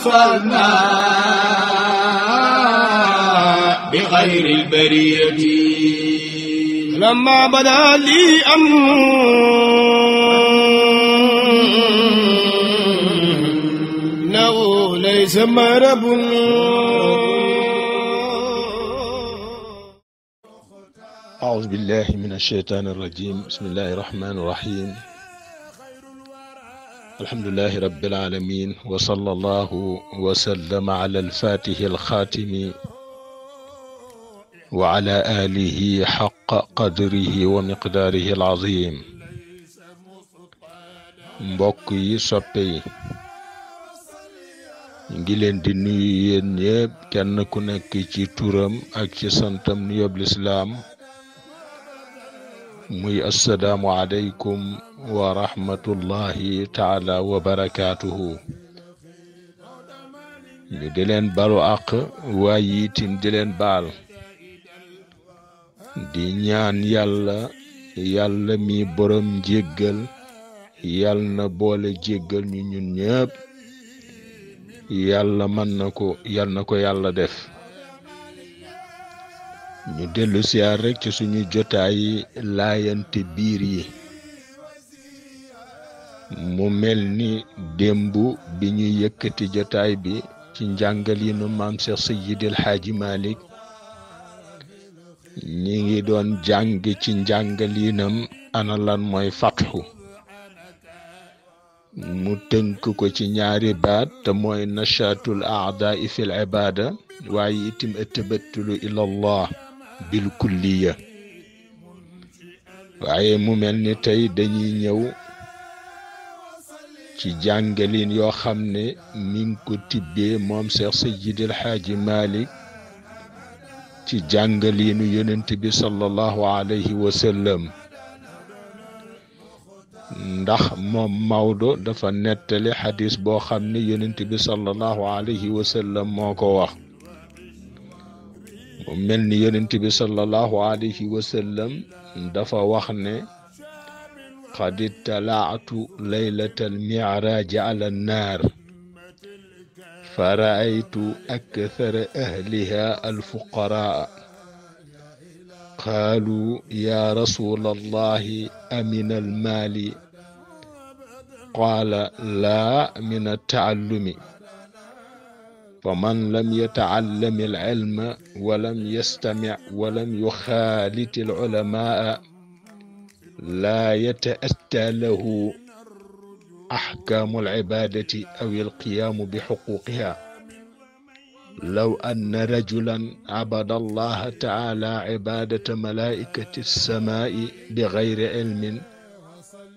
وصلنا بغير البرية لما بدا لي أنه ليس مرب أعوذ بالله من الشيطان الرجيم. بسم الله الرحمن الرحيم. الحمد لله رب العالمين، وصلى الله وسلم على الفاتح الخاتم وعلى آله حق قدره ومقداره العظيم. mbokk yi soppe yi ngi leen di nuyu yéen ñépp kenn ku nekk ci turam ak ci santam nuyoob lislaam muy assalaamu aleykum wa rahmatullahi taala wa barakaatuhu. ñu di leen balu àq waaye itam di leen baal di ñaan yàlla mi borom jéggal yàlla na boole jéggal ñu ñun ñépp. yàlla mën na ko yàlla def. ñu dellu siyaar rekk ci suñu jotaay laayante biir yi. mu mel ni démb bi ñu yëkkati jotaay bi ci njàngalinu maam Cheikh Seydil Hadji Malick ñi ngi doon jàng ci njàngalinam ana lan mooy fatxu. mu tënk ko ci ñaari baat te mooy nachaatul aadaai fil ibaada waaye itam atabattulu ila allah bil kulliya. waaye mu mel ni tey dañuy ñëw ci jàngalin yoo xam ne mi ngi ko tibbee moom Cheikh Seydil Hadji Malick ci jàngalinu yonent bi sallallahu alayhi wa sallam. ndax moom Maodo dafa nettali xadis boo xam ne yonent bi sallallahu alayhi wa sallam moo ko wax. mu mel ni yonent bi sallallahu alayhi wa sallam dafa wax ne qad ittalaatu laylata almiraaj ala annaar fa raaytu akthara ahliha alfuqaraa qaalu ya rasul allahi amin almaali qaala laa min altaallumi faman lam yataallam alilma walam yastamic walam yuxaalit alculamaa laa yataattaa lahu axkaamu alcibaadati aw alqiyaamu bixuquuqiha law anna rajulan cabada allaha taala cibaadata malaa'ikati alsamaa'i bigayri cilmin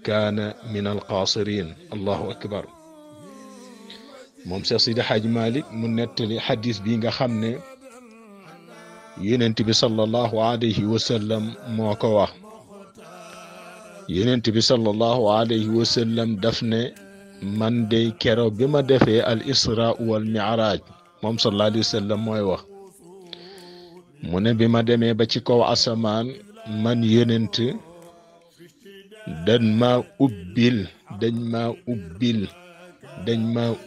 kaana min alqaasiriin. allahu akbar. moom Cheikh Sidi Hadj Malick mu nettali xadis bi nga xam ne yonent bi sallallahu alayhi wa sallam moo ko wax. yonent bi sallallahu alayhi wa sallam daf ne man dey keroog bi ma defee al israa wal miraaj moom sallallahu alayhi wa sallam mooy wax mu ne bi ma demee ba ci kaw asamaan man yonent dañ ma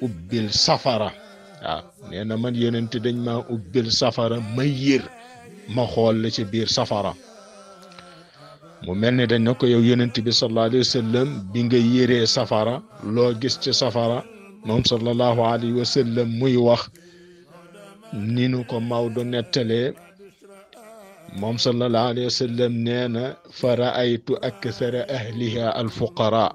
ubbil safara. waaw nee na man yonent dañ ma ubbil safara ma yër ma xool la ci biir safara. mu mel ni dañ na ko yow yonent bi sallallahu alayhi wa sallam bi nga yëree safara loo gis ci safara. moom sallallahu alayhi wa sallam muy wax ni nu ko Maodo nettalee moom sallallahu alayhi wa sallam nee na fa raaytu akthara ahliha alfuqara.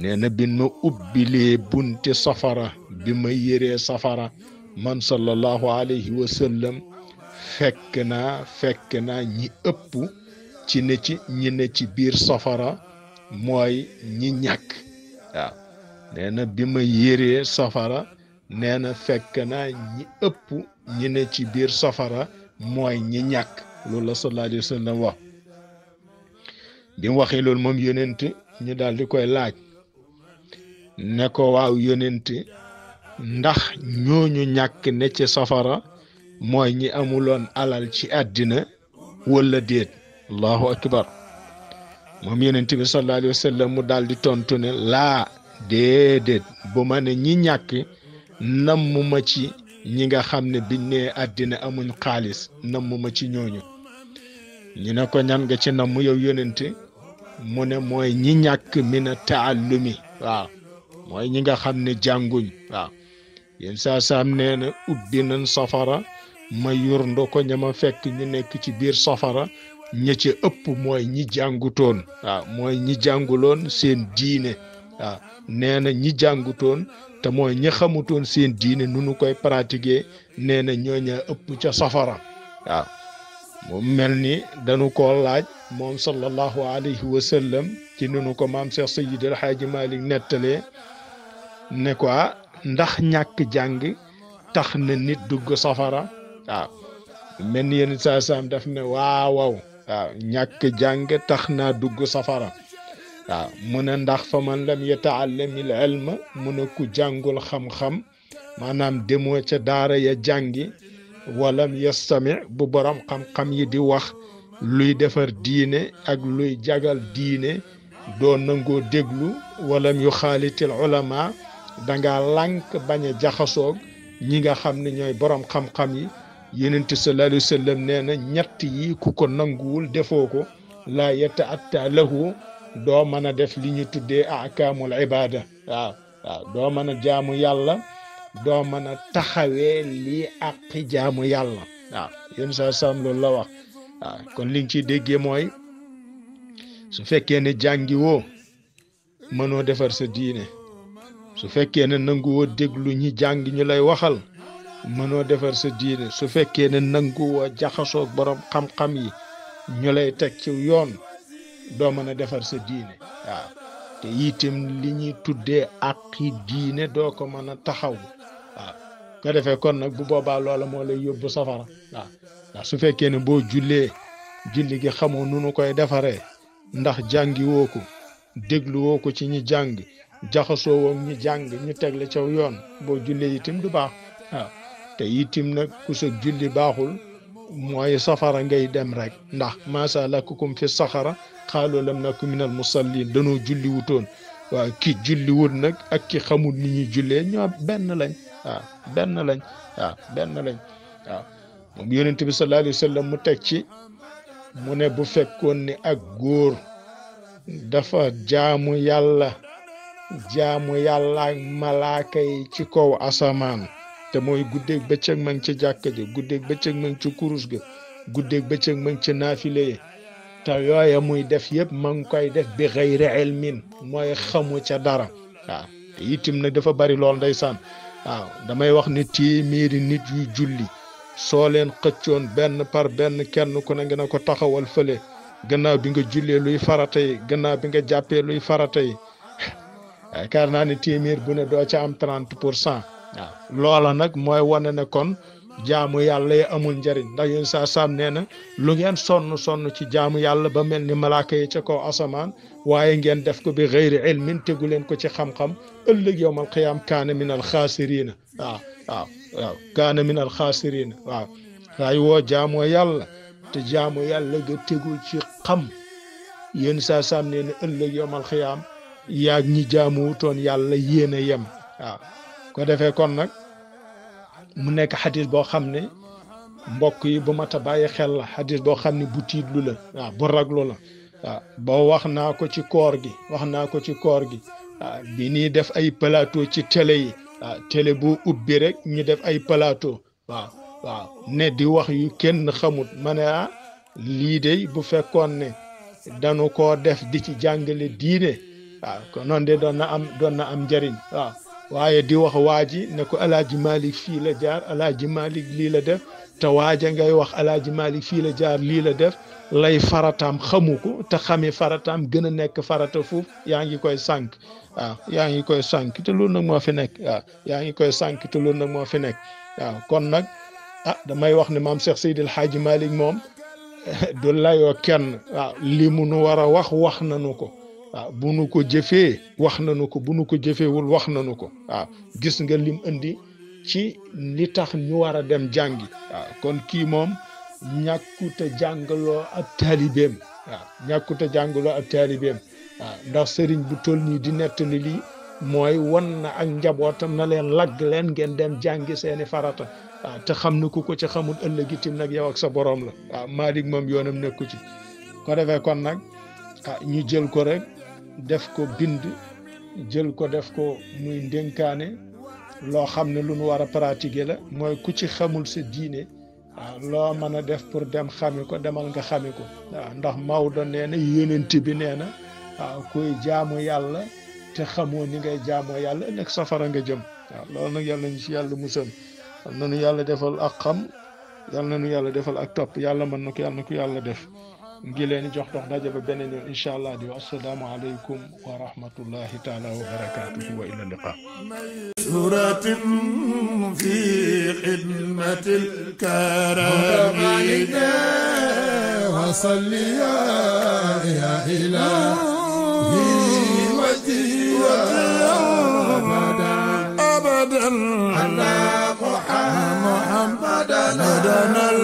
nee na bi ma ubbilee bunte safara bi ma yëree safara man sallallahu alayhi wa sallam fekk naa ñi ëpp ñi ne ci biir safara mooy ñi ñàkk. waaw nee na bi ma yëree safara nee na fekk naa ñi ëpp ñi ne ci biir safara mooy ñi ñàkk. loolu la sallallahu alayhi wa sallam wax. bi mu waxee loolu moom yonent ñu daal di koy laaj ne ko waaw yonent ndax ñooñu ñàkk ne ci safara mooy ñi amuloon alal ci àddina wala déet. allahu akbar. moom yonent bi sallallahu alayhi wa sallam mu daal di tontu ne laa déedéet bu ma ne ñi ñàkk nammuma ci ñi nga xam ne biñ nee àddina amuñ xaalis nammuma ci ñooñu ñu ne ko ñan nga ci namm yow yonente mu ne mooy ñi ñàkk mina taallumi waaw mooy ñi nga xam ne jànguñ waaw yéen saa saam nee na ubbi nañ safara ma yurndo ko ñama fekk ñu nekk ci biir safara ña ci ëpp mooy ñi jàngutoon waaw mooy ñi jànguloon seen diine waaw nee na ñi jàngutoon te mooy ñi xamutoon seen diine nu nu koy pratiquer nee na ñooña ëpp ca safara waaw moom mel ni dañu ko laaj moom sallallahu alayhi wa sallam ci nunu ko maam Cheikh Seydi El Hadji Malick nettalee ne ko ndax ñàkk jàng tax na nit dugg safara waaw mel ni yenn saa saam daf ne waaw waaw ñàkk jàng tax naa dugg safara waaw mu ne ndax fa man lam yata'allamil ilma mu ne ku jàngul xam-xam maanaam demoo ca daara ya jàngi walam yastami bu borom xam-xam yi di wax luy defar diine ak luy jagal diine doo nangoo déglu walam yu xaalitil ulama danga lànk bañ a jaxasoog ñi nga xam ne ñooy borom xam-xam yi yonent sallallahu alayhi wa sallam nee na ñett yi ku ko nanguwul defoo ko laa yata'atta lahu doo mën a def li ñu tuddee ahkaamul ibada waaw doo mën a jaamu yàlla doo mën a taxawee lii àqi jaamu yàlla waaw yéen saa sam loolu la wax waaw kon li nga ciy déggee mooy su fekkee ne jàngi woo mënoo defar sa diine su fekkee ne nanguwoo déglu ñi jàng ñu lay waxal mënoo defar sa diine su fekkee ne nanguwoo jaxasoog borom xam-xam yi ñu lay teg ci yoon doo mën a defar sa diine waaw te itam li ñuy tuddee àqi diine doo ko mën a taxaw waaw ko defee kon nag bu boobaa loola moo lay yóbbu safara waaw ndax su fekkee ne boo jullee julli gi xamoo nu nu koy defaree ndax jàngi woo ko déglu woo ko ci ñi jàng jaxasoo woo ñi jàng ñu teg la caw yoon boo jullee itam du baax waaw te itam nag ku sa julli baaxul mooy safara ngay dem rek ndax maasa lakukum fi saxara xaaloo lam naku minal musallin danoo julli wutoon waaw ki julli wut nag ak ki xamul ni ñuy jullee ñoo benn lañ waaw benn lañ waaw moom yonent bi sallallahu alayhi wa sallam mu teg ci mu ne bu fekkoon ni ak góor dafa jaamu yàlla ak malaaka yi ci kaw asamaan te mooy guddeeg bëccëg ma ngi ci jàkka ji guddeeg bëccëg ma ngi ci kurus ga guddeeg bëccëg ma ngi ci naafile yi te yooya muy def yëpp ma ngi koy def bi xayri ilmin mooy xamu ca dara waaw te itim nag dafa bari lool ndeysaan waaw damay wax ni téeméeri nit yu julli soo leen xëccoon benn par benn kenn ku ne nga ko taxawal fële gannaaw bi nga jullee luy farata yi gannaaw bi nga jàppee luy farata yi yaakaar naa ne téeméer bu ne doo ca am 30%. waaw loola nag mooy wane ne kon jaamu yàlla yi amul njariñ ndax yéen saa saam nee na lu ngeen sonn ci jaamu yàlla ba mel ni malaaka yi ca kaw asamaan waaye ngeen def ko bi xëyri ilmin tegu leen ko ci xam-xam ëllëg yowmal qiyaam kaana min al xaasiriina waaw kaana min al xaasiriina waaw waaye woo jaamoo yàlla te jaamu yàlla ga tegul ci xam yéen saa saam nee na ëllëg yowmal qiyaam yaag ñi jaamu wutoon yàlla yéen a yem waaw ko defee kon nag mu nekk xadis boo xam ne mbokk yi bu mat a bàyyi xel la xadis boo xam ne bu tiitlu la waaw bu raglu la waaw boo wax naa ko ci koor gi waaw bi ñuy def ay plateau ci télé yi waaw télé bu ubbi rek ñu def ay plateau waaw ne di wax yu kenn xamut ma ne lii de bu fekkoon ne dañu koo def di ci jàngale diine waaw ko noonu de doon na am njëriñ waaw waaye di wax waa ji ne ko alaaji Malick fii la jaar alaaji Malick lii la def te waaja ngay wax alaaji Malick fii la jaar lii la def lay farataam xamu ko te xami farataam gën a nekk farata foofu yaa ngi koy sànq waaw yaa ngi koy sànq te loolu nag moo fi nekk waaw yaa ngi koy sànq te loolu nag moo fi nekk waaw kon nag damay wax ne maam Cheikh Seydil Hadji Malick moom du layoo kenn waaw li mu nu war a wax nanu ko waaw bu nu ko jëfee wax nanu ko bu nu ko jëfeewul wax nanu ko waaw gis nga lim indi ci li tax ñu war a dem jàngi waaw kon kii moom ñàkkute jàngaloo ab taalibeem waaw ndax sëriñ bu toll nii di nettali lii mooy won na ak njabootam na leen lagg leen ngeen dem jàngi seeni farata waaw te xam ne ku ko ci xamul ëllëg itam nag yow ak sa borom la waaw Malick moom yoonam nekku ci ko defee kon nag ñu jël ko rek def ko bind jël ko def ko muy ndénkaane loo xam ne lu nu war a pratiquer la mooy ku ci xamul sa diine loo mën a def pour dem xami ko demal nga xami ko waaw ndax Maodo nee na yonent bi nee na waaw kuy jaamu yàlla te xamoo ni ngay jaamoo yàlla ëllëg safara nga jëm waaw loolu nag yàlla nañu ci yàlla musal yal na nu yàlla defal ak xam yal na nu yàlla defal ak topp yàlla mën na ko yàlla na ko yàlla def ngi leen di jox dox daje ba beneen yoon incha allah di wax assalaamu aleykum wa rahmatullahi taala wa barakatuhu wa ila liqa suratin fi xidmatil karami wa salli ya ilahi wajhi abadan ala muhammadan al